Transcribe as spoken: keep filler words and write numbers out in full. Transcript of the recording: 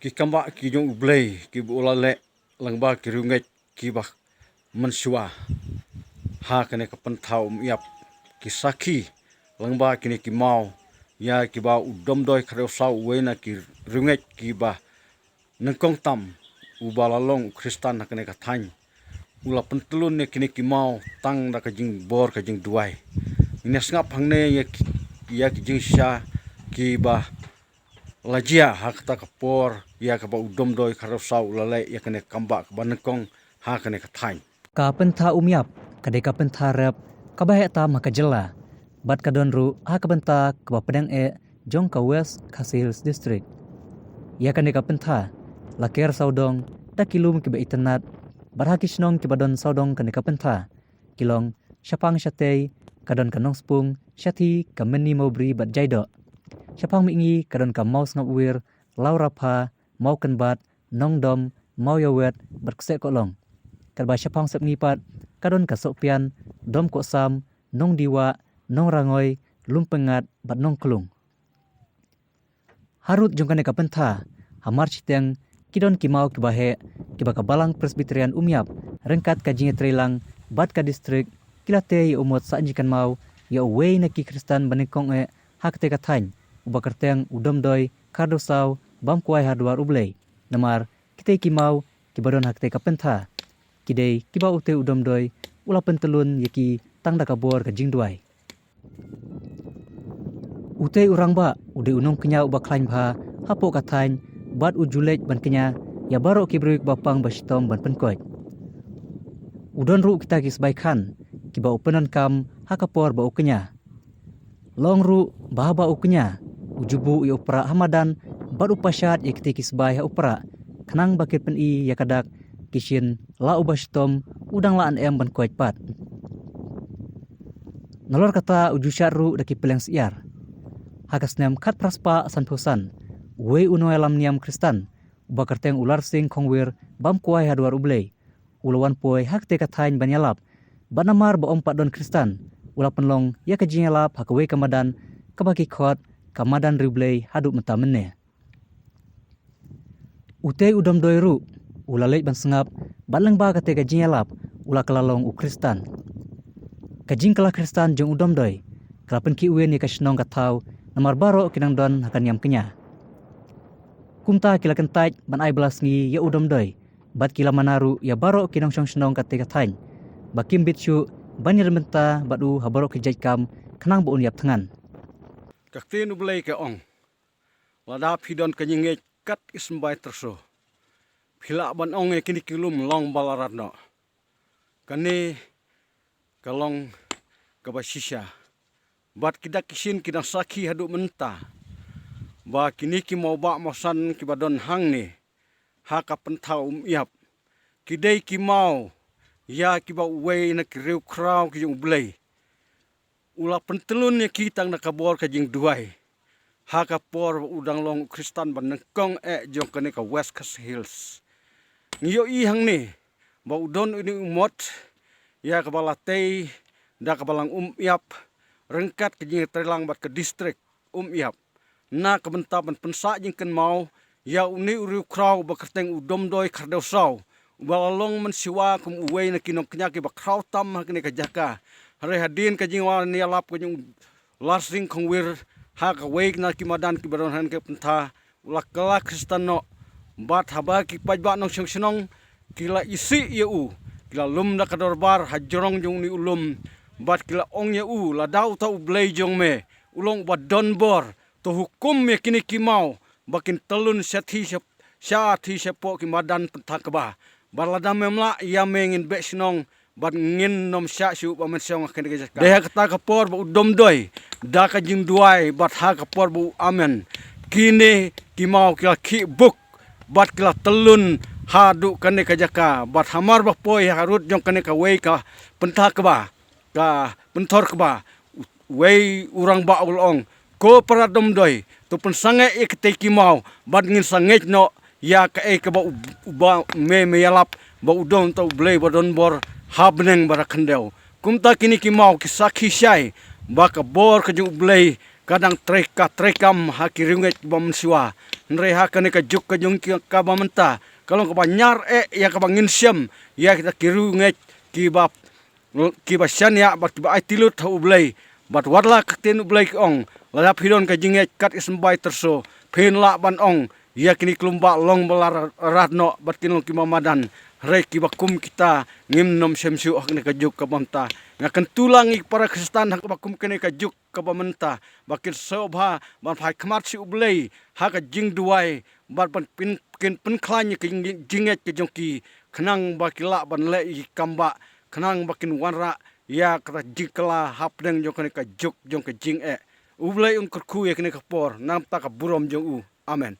Ki kambah ki jong U Blei kiba u la leh lyngba ki riewngeit kiba mynshuwa ha kane ka pynthau um ïap, ki sakhi lyngba kine ki maw ïa kiba u Domdoi Khardewsaw, uwei na ki riewngeit kiba nyngkong tam uba la long u Khristan ha kane ka thaiñ, u la pyntlun ïa kine ki maw tang da ka jingbor ka jingduwai. Ngin ïa sngap hangne ïa ki, ïa ki jingshisha kiba la jia ha kata ka por ïa kaba u Domdoi Khardewsaw u la leh ïa kane ka kambah kaba nyngkong ha kane ka thaiñ. Ka pynthau um ïap ka dei ka pynthau rep kaba heh tam ha ka jylla, bad ka don ruh ha ka bynta kaba pdeng eh jong ka West Khasi Hills District. Ïa kane ka pynthau la ker sawdong da ki lum kiba itynnad, bad ha ki shnong kiba don sawdong kane ka pynthau ki long: shaphang shatei ka don ka Nongspung, shathie ka Mynni Mawbri bad Jaidoh. Shaphang mihngi ka don ka Mawsngapwir, Lawrapha, Mawkynbat, Nongdom, Mawïawet bad Ksehkohlong. Katba shaphang sepngi pat ka don ka Sohpian, Domkohsam, Nongdiwah, Nongrangoi, Lumpyngngad bad Nongklung. Harud jong kane ka pynthau, hamar shiteng ki don ki maw kiba heh kiba ka Balang Presbyterian Umïap ryngkat ka jingïatreilang bad ka distrik ki la tei ïa u mot sah jingkynmaw ïa uwei na ki Khristan ba nyngkong eh ha katei ka thaiñ, uba kyrteng u Domdoi Khardewsaw Bamkwai Hardwar U Blei. Namar kitei ki maw kiba don ha katei ka pynthau ki dei kiba utei u Domdoi u la pyntlun ïa ki tang da ka bor ka jingduwai. Utei u rangbah u dei u nongkñia uba khlaiñ bha hapoh ka thaiñ, bad u ju leit ban kñia ïa baroh ki briew kiba pang ba shitom ban pynkoit. U don ruh kita ki sbai khan kiba u pyndonkam ha ka por ba u kñia. Long ruh ba haba u kñia, u ju buh ïa u prah ha madan bad u pashad ïa kitei ki sbai ha u prah, khnang ba kin pyni ïa ka dak ki shin la uba shitom u dang lah ne em ban koit pat. Nalor kata u ju shad ruh da ki pylleng syiar. Ha ka snem khatphra spah sanphew san, uwei u nongïalam niam Khristan uba kyrteng u Larsing Khongwir Bamkwai Hardwar U Blei u la wan poi ha katei ka thaiñ ban ïalap. Bad namar ba ym pat don Khristan, u la pynlong ïa ka jingïalap ha kawei ka madan kaba ki khot ka Madan Riewblei haduh mynta mynne. Utei u Domdoi ruh u la leit ban sngap, bad lyngba katei ka jingïalap u la kylla long u Khristan. Ka jingkylla Khristan jong u Domdoi ka la pynkhihwin ïa ka shnong ka thaw, namar baroh ki nang don ha ka niam kñia. Kumta ki la kyntait ban ai bylla sngi ïa u Domdoi, bad ki la mana ruh ïa baroh ki nongshong shnong katei ka thaiñ ba kim bit shuh ban ïadon bynta bad u ha baroh ki jait kam, khnang ba un ïap thngan. Ka ktien U Blei ka ong: Lada phi don ka jingngeit kat i symbai tyrso, phi lah ban ong ïa kine ki lum: Long ba la rat noh. Kane ka long kaba shisha. Bad ki dak ki shin ki dang sakhi haduh mynta ba kine ki mawbah mawsan kiba don hangne ha ka pynthau um ïap, ki dei ki maw ïa kiba uwei na ki riewkhraw ki jong U Blei u la pyntlun ïa ki tang da ka bor ka jingduwai ha ka por ba u dang long u Khristan ba nyngkong eh jong kane ka West Khasi Hills. Ngi ïohi hangne ba u don une u mot ïa kaba la tei da ka Balang Umïap ryngkat ka jingïatreilang bad ka distrik Umïap, na ka bynta ban pynsah jingkynmaw ïa une u riewkhraw uba kyrteng u Domdoi Khardewsaw, uba la long mynshuwa kum uwei na ki nongkñia kiba khraw tam ha kane ka jaka. Hynrei hadien ka jingwan ïalap ka jong u Larsing Khongwir ha kawei na ki madan kiba don ha kane ka pynthau, u la kylla Khristan noh. Bad haba ki paidbah nongshong shnong ki la isih ïa u, ki la lum da ka dorbar ha jrong jong une u lum, bad ki la ong ïa u: Lada uta U Blei jong me u long uba donbor, to hukum ïa kine ki maw ba kin tyllun shathie sha, shathie shapoh ki madan pynthakba. Bad lada mem lah, ïa me ngin beh shnong bad ngin nym shah shuh ba men shong ha kane ka jaka. Dei ha kata ka por ba u Domdoi, da ka jingduwai bad ha ka por ba u amen, kine ki maw ki la khih buk bad ki la tyllun haduh kane ka jaka. Bad hamar ba poi harud jong kane kawei ka pynthakba, ka pynthorkba, uwei u rangbah u la ong: Ko para Domdoi, to pynsangeh ïa kitei ki maw bad ngin sangeh noh ïa kaei kaba u, uba me, me ïalap ba u don uta U Blei ba donbor ha bneng bad ha khyndew. Kumta kine ki maw ki sakhi shai ba ka bor ka jong U Blei ka dang trei ka trei kam ha ki riewngeit ba mynshuwa. Hynrei ha kane ka juk ka jong ki kaba mynta ka long kaba ñiar eh ïa kaba ngin shem ïa kita ki riewngeit kiba kiba shaniah bad kiba aiti lut ha U Blei. Bad wat la ka ktien U Blei ka ong, lada phi don ka jingngeit kat i symbai tyrso, phin lah ban ong ïa kine ki lymbah long ba la rad noh bad kin long kiba madan. Hynrei kiba kum kita ngim nym shem shuh ha kane ka juk kaba mynta. Nga kyntu lang ïa ki para Khristan ha kaba kum kane ka juk kaba mynta ba kin sngewbha ban phai khmat sha U Blei ha ka jingduwai bad ban pyn kin pynkhlaiñ ïa ka jing- jingngeit ka jong ki khnang ba ki lah ban leh ïa ki kam ba khnang ba kin wanrah ïa kata jingkylla hapdeng jong kane ka juk jong ka jingeh. U Blei un kyrkhu ïa kane ka por na ka bynta ka burom jong u. Amen.